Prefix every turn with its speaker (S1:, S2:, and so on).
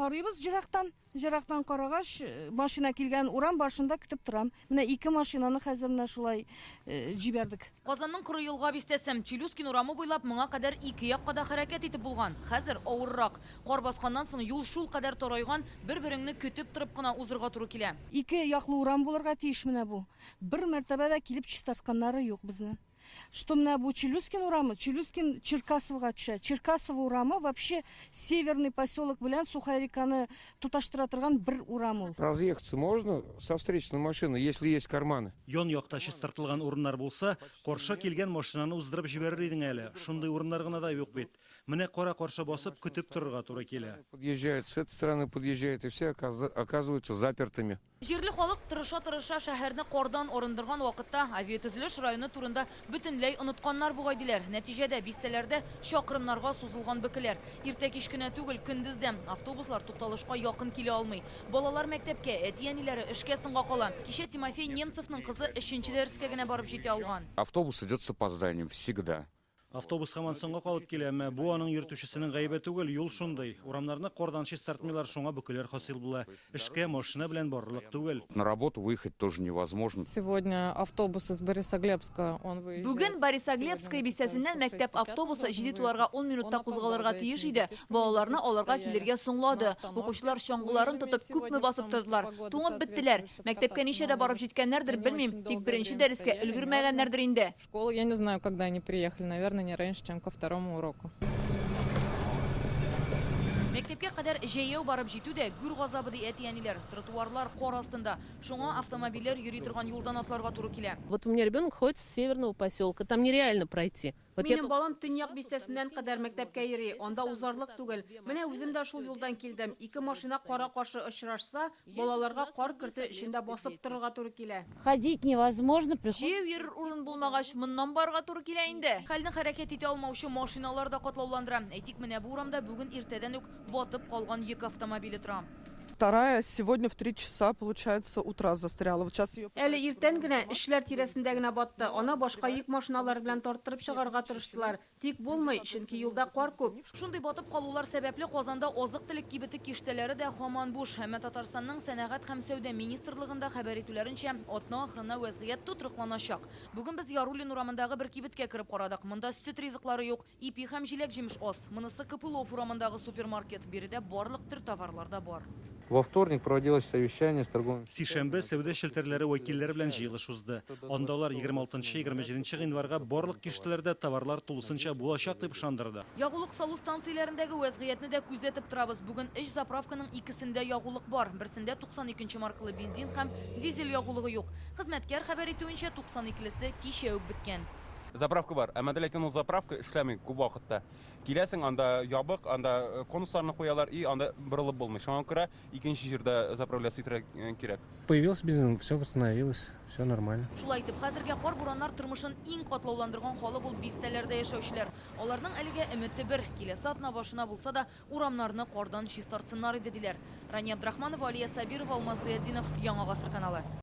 S1: Карыйбыз җырактан. Җырактан карагач, машина килгән урам башында көтеп торам. Менә ике машинаны хәзер менә шулай җибәрдек.
S2: Казанның Коры Елга бистәсе. Челюскин урамы буйлап моңа кадәр ике якка да хәрәкәт итеп булган. Хәзер авыррак. Кар басканнан соң юл шулкадәр тарайган, бер-береңне көтеп торып кына узырга туры килә.
S1: Ике яклы урам булырга тиеш менә бу. Бер мәртәбә дә килеп чистартканнары юк безне. Что менә бу Челюскин урамы, Челюскин Черкасовога төшә. Черкасово урамы вообще Северный поселок белән Сухая реканы тоташтыра торган бер урам ул.
S3: Разъехаться можно со встречной машиной, если есть карманы.
S4: Ян-якта чистартылган урыннар булса, каршы килгән машинаны уздырып җибәрер идең әле. Шундый урыннар гына да юк бит. Менә кара-каршы басып, көтеп торырга туры килә.
S3: Подъезжают, с этой стороны подъезжают, и все оказываются запертыми.
S2: Җирле халык тырыша-тырыша шәһәрне кардан арындырган вакытта Авиатөзелеш районы турында бөтенләй онытканнар бугай, диләр. Нәтиҗәдә, бистәләрдә чакрымнарга сузылган бөкеләр. Иртә-кич кенә түгел, көндез дә автобуслар тукталышка якын килә алмый. Балалар мәктәпкә, әти-әниләре эшкә соңга кала. Кичә Тимофей Немцевның кызы өченче дәрескә генә барып җитә алган.
S5: Автобус идет с опозданием всегда.
S4: Автобус һаман соңга калып килә, әмма бу аның йөртүчесенең гаебе түгел, юл шундый. Урамнарны кардан чистартмыйлар, шуңа бөкеләр хасил була. Эшкә машина белән барырлык түгел.
S5: На работу выехать тоже невозможно.
S6: Сегодня автобус из Борисоглебска, он выезжает.
S7: Бүген Борисоглебское бистәсеннән мәктәп автобусы җиде туларга ун минутта кузгалырга тиеш иде, балаларны алырга килергә соңлады. Укучылар чаңгыларын тотып күпме басып тордылар, туңып беттеләр. Мәктәпкә ничәдә барып җиткәннәрдер, белмим, тик беренче дәрескә өлгермәгәннәрдер инде.
S6: Школу я не знаю, когда они приехали, наверное, не раньше, чем ко второму уроку.
S2: Мәктәпкә кадәр җәяү барып җитү дә гүр газабы, ди әти-әниләр. Тротуарлар кар астында. Шуңа автомобильләр йөри торган юлдан атларга туры килә.
S8: Вот у меня ребенок ходит с Северного поселка, там нереально пройти. Вот я
S9: Минем балам Төньяк бистәсеннән кадәр мәктәпкә йөри, анда узарлык түгел. Менә үзем дә шул юлдан килдем. Ике машина кара-каршы очрашса, балаларга кар көрте эчендә басып торырга туры килә.
S10: Ходить невозможно, приходится.
S7: Җәяү йөрер урын булмагач, моннан барырга туры килә инде.
S2: Хәлне хәрәкәт итә алмаучы машиналар да катлауландыра. Әйтик, менә бу урамда бүген иртәдән үк батып калган йөк автомобиле тора.
S11: Вторая сегодня в 3 часа, получается, утра застряла. Вот сейчас ее
S9: Әле иртән генә эшчеләр тирәсендә генә батты. Аны башка йөк машиналары белән тарттырып чыгарырга тырыштылар. Тик булмый, чөнки юлда кар күп.
S2: Шундый батып калулар сәбәпле Казанда азык-төлек кибете киштәләре дә һаман буш. Әмма Татарстанның Сәнәгать һәм сәүдә министрлыгында хәбәр итүләренчә, атна ахырына вәзгыять тотрыкланачак. Бүген без Яруллин урамындагы бер кибеткә кереп карадык. Монда сөт ризыклары юк, ипи һәм җиләк-җимеш аз. Монысы Копылов урамындагы супермаркет. Биредә барлык төр товарлар да бар.
S12: Во вторник проводилось совещание с торговыми
S4: Сишәмбе сәүдә челтәрләре вәкилләре белән җыелыш узды. Анда алар 26-27 гыйнварга барлык киштәләрдә товарлар тулысынча булачак дип ышандырды.
S2: Ягулык салу станцияләрендәге вәзгыятьне дә күзәтеп торабыз. Бүген өч заправканың икесендә ягулык бар. Берсендә 92 нче маркалы бензин һәм дизель ягулыгы юк. Хезмәткәр хәбәр итүенчә, 92 лесе кичә үк беткән.
S13: Заправка бар, әмма дә ләкин ул заправка эшләми күп вакытта. Киләсең, анда ябык, анда конусларны куялар и анда борылып булмый. Шуңа күрә икенче җирдә заправляться итәргә кирәк.
S14: Появился бензин, все восстановилось, все нормально.
S2: Шулай итеп, хәзергә кар-бураннар тормышын иң катлауландырган халык ул бистәләрдә яшәүчеләр. Аларның әлегә өмете бер, киләсе атна башына булса да урамнарны кардан чистартсыннар иде, диләр. Рания Абдрахманова, Алия Сабирова, Алмаз Зыятдинов, Яңа Гасыр каналы.